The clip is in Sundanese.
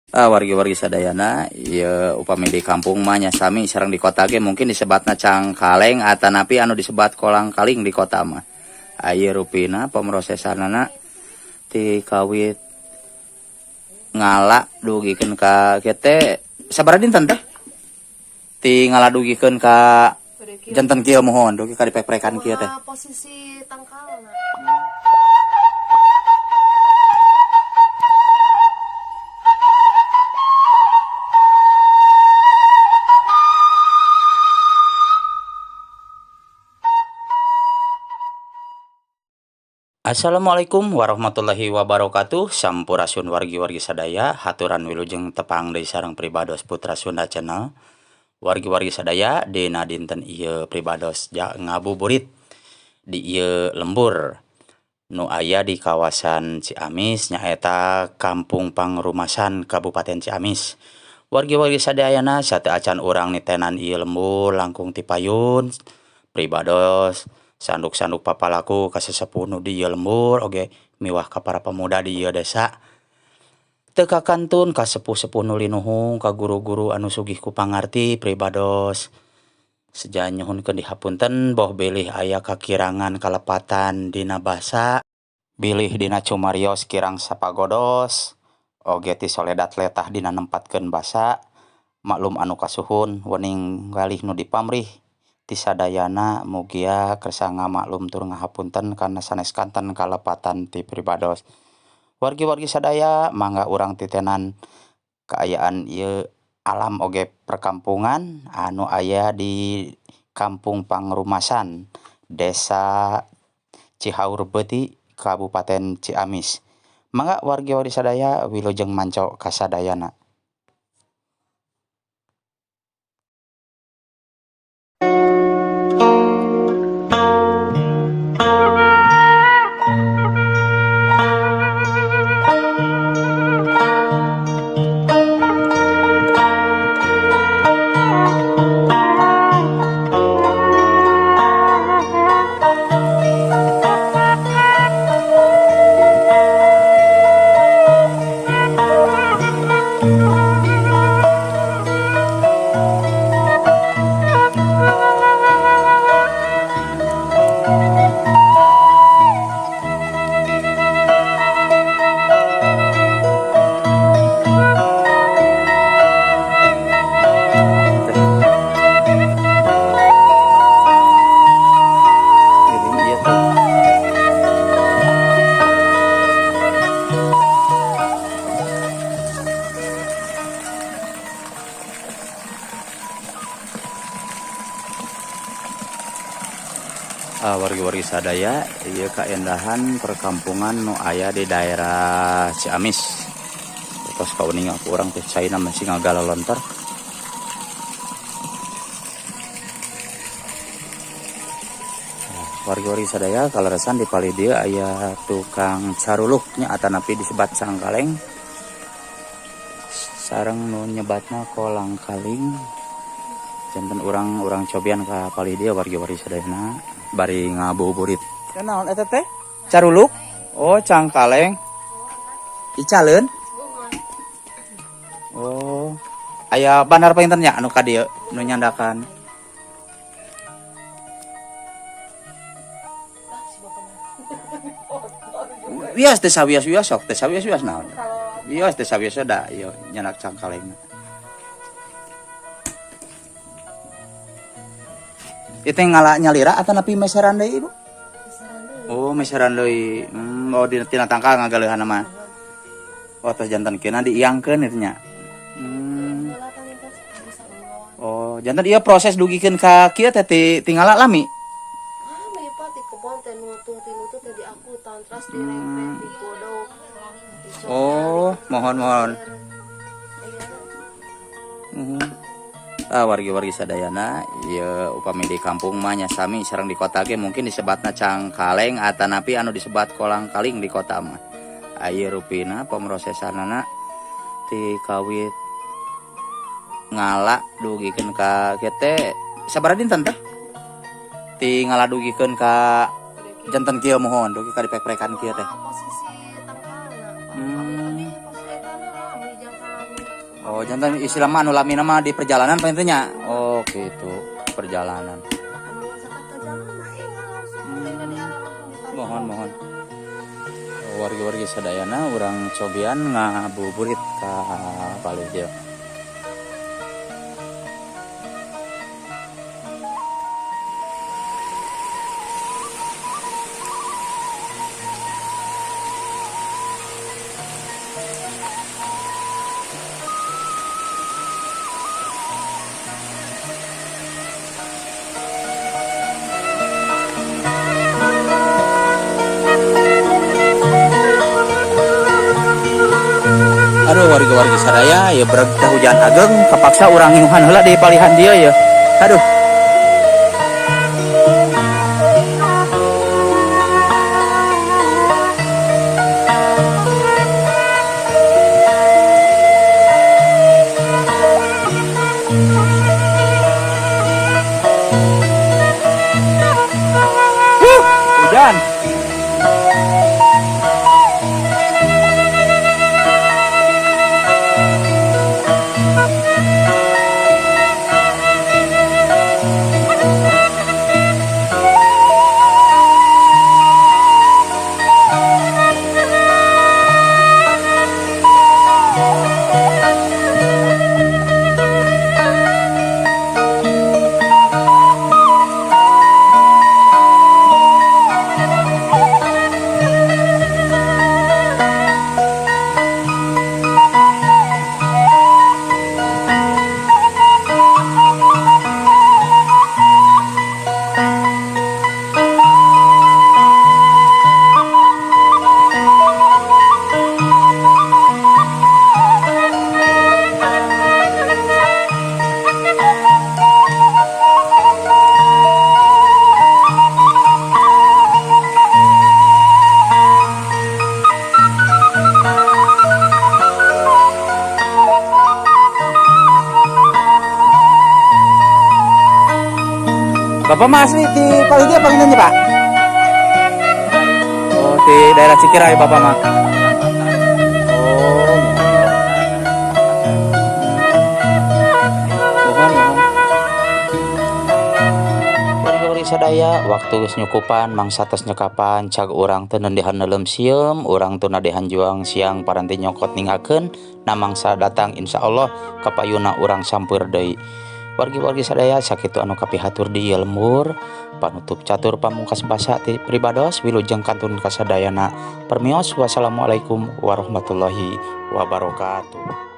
Wargi-wargi sadayana ieu upami di kampung mah nya sami sareng di kota ge mungkin disebatna cangkaleng atanapi anu disebat kolang kaling di kota mah. Ieu rupina pemrosesanana ti kawit ngala dugikeun ka kieu teh sabaraha dinten teh? Ti ngala dugikeun ka janten kieu muhun dugi ka dipeprekan kieu teh. Posisi tangkalna. Assalamualaikum warahmatullahi wabarakatuh. Sampurasun wargi-wargi sadaya, haturan wilujeng tepang deui sareng Pribados Putra Sunda Channel. Wargi-wargi sadaya dina dinten ieu Pribados ngabuburit di ieu lembur nu aya di kawasan Ciamis nyaeta Kampung Pangrumasan Kabupaten Ciamis. Wargi-wargi sadayana sateuacan urang nitenan ieu lembur langkung ti payun Pribados sanduk-sanduk papalaku ka sesepuh nu di ieu lembur oge miwah ka para pemuda di ieu desa. Teu kakantun ka sepuh-sepuh nu linuhung ka guru-guru anu sugih ku pangarti Pribados. Seja nyuhunkeun dihapunten boh bilih aya kakirangan kalepatan dina basa, bilih dina cumarios kirang sapagodos, oge ti soledat letah dina nempatkeun basa, maklum anu kasuhun wening galih nu dipamrih ti sadayana mugia kersa ngamaklum tur ngahapunten kana sanes kanten kalepatan ti Pribados. Wargi-wargi sadaya mangga urang titenan kaayaan ieu alam oge perkampungan anu aya di Kampung Pangrumasan, Desa Cihaurbeuti, Kabupaten Ciamis. Mangga wargi-wargi sadaya wilujeng manco kasadayana. Wargi-wargi sadaya ieu kaendahan perkampungan nu aya di daerah Ciamis. Tos kauninga ku urang teh caina masih ngagalolontor. Wargi-wargi sadaya kaleresan di palih dieu aya tukang caruluk nya atanapi disebat cangkaleng sareng nu nyebatna kolang kaling. Janten urang-urang cobian ka palih dieu wargi-wargi sadayana bari ngabuburit. Naon eta teh? Caruluk? Oh, cangkaleng. Icaleun? Oh. Aya bandar panginten nya anu ka dieu nu nyandakan. Wios teh sawios-wios sok teh sawios-wios naon? Wios teh sawios da ieu nyandak cangkaleng. Itu ngala nyalira atau napi meseran deui, Ibu? Oh, meseran deui. Oh di tina tangkal ngagaleuhan mah. Oh, tos janten kena diiangkeun itu nya. Oh, janten ieu proses dugikeun ka kieu teh ti ngala lami. Lami, Pak, ti kebon teh nutung ti nutung teh diangkutan terus dirempet digodok. Oh, mohon-mohon. Wargi-wargi sadayana ieu upami di kampung mah nya sami sareng di kota ge mungkin disebatna cangkaleng atanapi anu disebat kolang kaling di kota mah. Ieu rupina pemrosesanana ti kawit ngala dugikeun ka kieu teh sabaraha dinten teh? Ti ngala dugikeun ka janten kieu muhun dugi ka dipeprekan kieu teh. Posisi tangkalna. Oh, janten istilah mah anu lamina mah di perjalanan panginten nya. Oh, gitu. Perjalanan. Anu sakat ka jalan mah engal langsung engal di arah langsung ditarik. Mohon, mohon. Wargi-wargi sadayana urang cobian ngabuburit ka palih dieu. Aduh wargi-wargi sadaya ya bereg teh hujan ageng kapaksa urang nginuhan heula di palihan dieu ya. Aduh. Huh, hujan. Bapak mah asli di palih dieu panginten nya, Pak? Oh, di daerah Cikirai Bapak mah. Oh. Mohon, mohon. Wargi-wargi sadaya, waktu geus nyukupan mangsa tos nyekapan cag urang teu nendehan neuleum sieum, urang teu nadehan juang siang paranti nyokot ninggalkeun, na mangsa datang insyaallah kapayuna urang sampeur deui. Wargi-wargi sadaya sakitu anu kapihatur di ieu lembur, panutup catur pamungkas basa ti pribados wilujeng kantun kasadayana. Permios, wassalamualaikum warahmatullahi wabarakatuh.